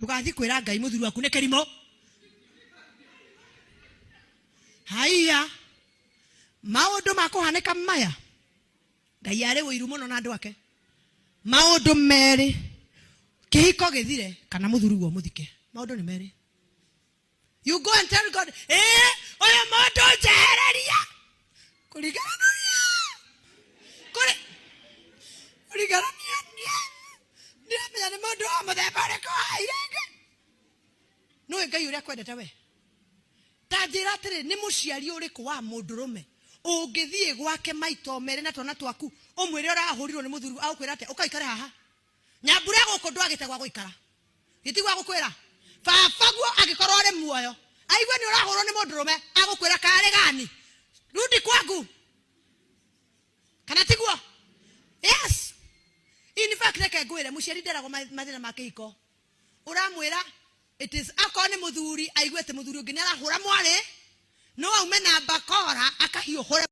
Ndũgathiĩ kwĩra Ngai mũthuri waku nĩ kĩrimũ. Haiya, maũndũ makũhanĩka maya, Ngai arĩ ũiru mũno na andũ ake. Maũndũ merĩ, kĩhiko gĩthire kana mũthuri guo mũthike. Maũndũ nĩ merĩ. You go and tell God, ũyũ mũndũ njehereria kũringana na ũrĩa kũringana na niĩ ndiramenya nĩ mũndũ wa mũthemba ũrĩkũ waire Ngai. Nĩũĩ Ngai ũrĩa akwendete we? Ta njĩra atĩrĩ, nĩ mũciari ũrĩkũ wa mũndũrũme ũngĩthiĩ gwake maita merĩ na twana twaku ũmwĩre ũrahũrirwo nĩ mũthuri, agũkwĩra atĩa? Ũka ũikare haha. Nyambura gũkũ ndwagĩte gwa gũikara. Gĩtigwa gũkwĩra baba guo angĩkorwo arĩ muoyo aigue nĩ ũrahũrwo nĩ mũndũrũme, agũkwĩra karĩ gani rudi kwangu, kana tiguo? Yes, in fact, reke ngwĩre, mũciari nderagwo mathĩna ma kĩhiko. Ũramwĩra it is akorwo nĩ mũthuri aigue atĩ mũthuri ũngĩ nĩ arahũra mwarĩ, no aume na bakora akahiũhũre.